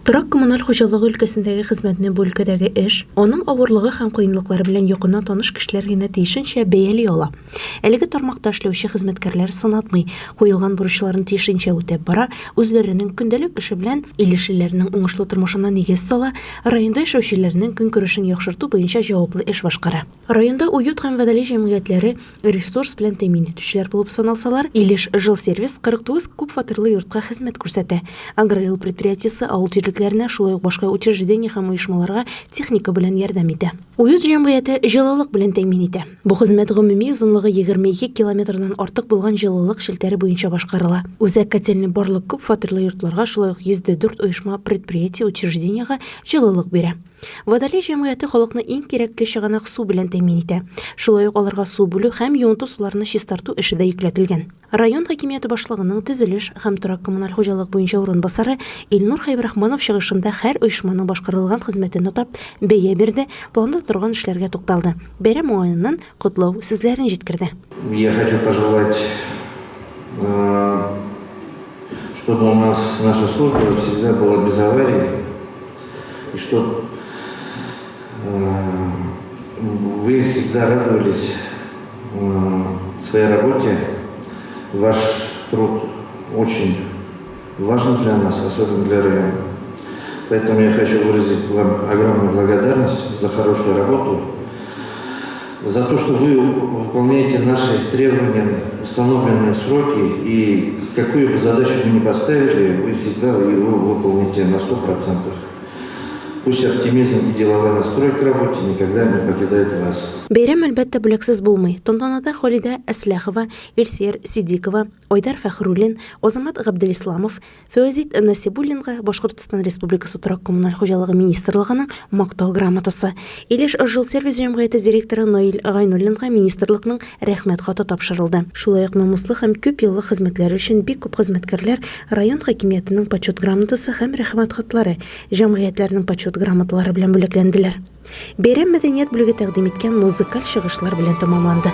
Торак-коммуналь хуҗалыгы өлкәсендәге хезмәтне бу өлкәдәге эш, аның авырлыгы һәм кыенлыклары белән якыннан таныш кешеләр генә тиешенчә бәяли ала. Әлеге тармакта эшләүче хезмәткәрләр сынатмый, куелган бурычларын тиешенчә үтәп бара, үзләренең көндәлек эше белән илешлеләрнең уңышлы тормышына нигез сала, районда яшәүчеләрнең көнкүрешен яхшырту буенча җаваплы эш башкара. Районда Уют һәм Водолей җәмгыятьләре ресурс белән тәэмин итүчеләр булып саналсалар, Илеш Жилсервис 49 күп фатирлы йортка хезмәт күрсәтә. Агроил предприятиесе авыл җирлекләренә, шулай ук башка учреждение һәм оешмаларга техника белән ярдәм итә. Уют җәмгыяте җылылык белән тәэмин итә. Бу хезмәт гомуми озынлыгы 22 километрдан артык булган җылылык челтәре буенча башкарыла. Үзәк котельный барлык күп фатирлы йортларга, шулай ук 104 оешма, предприятие, учреждениегә җылылык бирә. Водолей җәмгыяте халыкны иң кирәкле чыганак су белән тәэмин итә. Шулай ук аларга су бүлү һәм юынту суларны чистарту эше дә йөкләтелгән. Район хакимияте башлыгының төзелеш һәм торак-коммуналь хуҗалык буенча урынбасары Илнур Хәйбрахманов чыгышында һәр оешманың башкарылган хезмәтен атап, бәя бирде, планда торган эшләргә тукталды. Бәйрәм уңаеннан котлау сүзләрен җиткерде. Я хочу пожелать, чтобы у нас наша служба всегда была без аварий. И чтобы вы всегда радовались своей работе. Ваш труд очень важен для нас, особенно для района. Поэтому я хочу выразить вам огромную благодарность за хорошую работу, за то, что вы выполняете наши требования, установленные сроки, и какую бы задачу мы ни поставили, вы всегда его выполните на 100%. Пусть оптимизм и деловой настрой к работе никогда не покидает вас. Бәйрәм, әлбәттә, бүләксез булмый. Тантанада Халидә Әсләхова, Илсөяр Сидикова, Айдар Фәхруллин, Азамат Габделисламов, Фәүзит Насибуллинга Башкортстан Республикасы торак-коммуналь хуҗалыгы министрлыгының Мактау грамотасы, Илеш жилсервис җәмгыяте директоры Наил Гайнуллинга министрлыкның Рәхмәт хаты тапшырылды. Шулай ук намуслы һәм күпьеллык хезмәтләре өчен бик күп хезмәткәрләр район хакимиятенең Почет грамотасы һәм Рәхмәт хатлары, җәмгыятьләрнең Почет грамоталары белән бүләкләнделәр. Бәйрәм мәдәният бүлеге тәкъдим иткән музыкаль чыгышлар белән тәмамланды.